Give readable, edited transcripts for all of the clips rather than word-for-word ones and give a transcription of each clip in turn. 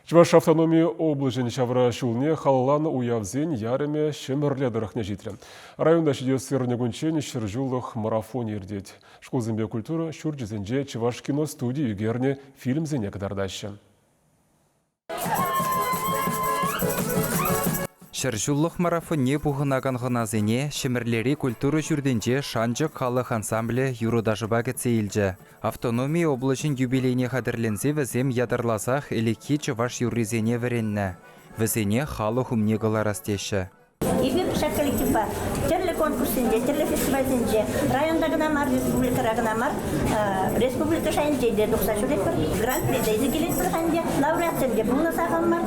Чӑваш автономи облаҫӗн ҫавра ҫулне халалланӑ уявсен ярӑмӗ Ҫӗмӗрле тӑрӑхне ҫитрӗ. Районта ҫитес эрнекунччен ҫӗрҫуллӑх марафонӗ иртет. Шкулсемпе культура ҫурчӗсенче Чӑваш киностуди ӳкернӗ фильмсене кӑтартаҫҫӗ. Ҫӗрҫуллӑх марафонне пухӑнакан хӑнасене Ҫӗмӗрлери культура ҫуртӗнче Шанчӑк халӑх ансамблӗ юрӑ-ташӑпа кӗтсе илчӗ. Автономи облаҫӗн юбилейне хатӗрленсе вӗсем ятарласах ӗлӗкхи чӑваш юррисене вӗреннӗ. Вӗсене халӑх умне кӑларас теҫҫӗ. Эпир ҫак коллективпа тӗрлӗ конкурссенче, тӗрлӗ фестивальсенче, районта кӑна мар, республикӑра кӑна мар, республика шайӗнче те тухса ҫӳретпӗр. Гран-при те илсе килетпӗр ӗнтӗ. Лауреатсем те пулнӑ сахал мар.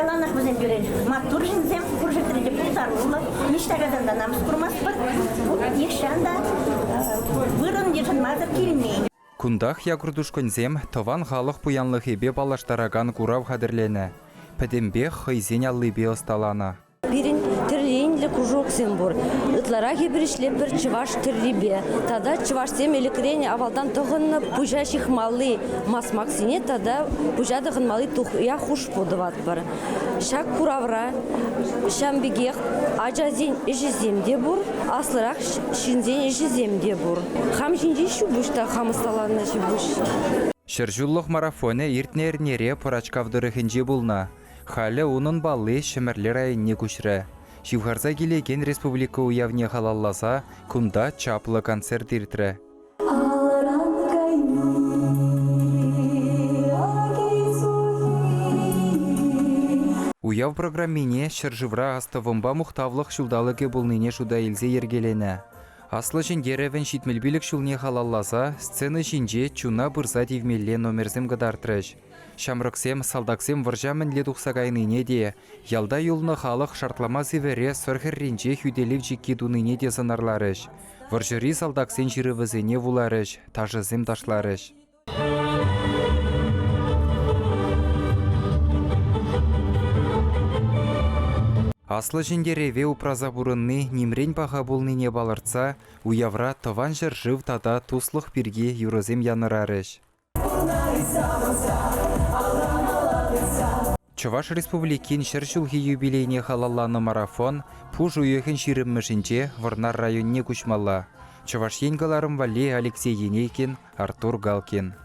Яланах вӗсем пирӗн маттур ҫынсем, пур ҫӗртре те пултаруллӑ. Ниҫта кайсан та намӑс курмастпӑр. Нихҫан та вырӑн йышӑнмасӑр килмен. Кунтах якуртушкӑньсем тӑван халӑх пуянлӑхӗпе паллаштаракан курав хатӗрленӗ. Пӗтӗмпех хӑйсен аллипе ӑсталанӑ. Пирӗн тӗрлӗ енлӗ кружоксем пур. Ытларах эпир ӗҫлетпӗр чӑваш тӗррипе тата чӑвашсем ӗлӗкрен авалтан тӑхӑннӑ пуҫа ҫыхмалли масмаксене тата пуҫа тӑхӑнмалли тухья хушпу тӑватпӑр. Ҫак куравра ҫавӑн пекех ачасен ӗҫӗсем те пур, аслӑрах ҫынсен ӗҫӗсем те пур. Хам ҫинчи ҫупуҫ та хам ӑсталанӑ ҫипуҫ. Ҫӗрҫуллӑх марафонӗ иртнӗ эрнере Пӑрачкав тӑрӑхӗнче пулнӑ. Халӗ унӑн палли Ҫӗмӗрле районне куҫрӗ. Ҫывхарса килекен республика уявне халалласа кунта чаплӑ концерт иртрӗ. Алран кайми аки-сухи. Уяв программине ҫӗршывра астӑвӑмпа мухтавлӑх ҫулталӑкӗ пулнине шута илсе йӗркеленӗ. Аслӑ Ҫӗнтерӗвӗн 75 ҫулне халалласа сцена ҫинче чуна пырса тивмелле номерсем кӑтартрӗҫ. Ҫамрӑксем салтаксем вӑрҫа мӗнле тухса кайнине те, ялта юлнӑ халӑх шартлама сивӗре Сӑр хӗрринче хӳтӗлев чикки тунине те сӑнарларӗҫ. Вӑрҫӑри салтаксен ҫырӑвӗсене вуларӗҫ, ташӑсем ташларӗҫ. Аслӑ Ҫӗнтерӗве упраса пурӑнни нимрен паха пулнине палӑртса уявра Тӑван ҫӗршыв тата туслӑх пирки юрӑсем янӑрарӗҫ. Чӑваш Республикин 100 ҫулхи юбилейне халалланӑ марафон пуш уйӑхӗн ҫирӗммӗшӗнче Вӑрнар районне куҫмалла. Чӑваш Ен кӑларӑм валли Алексей Енейкин, Артур Галкин.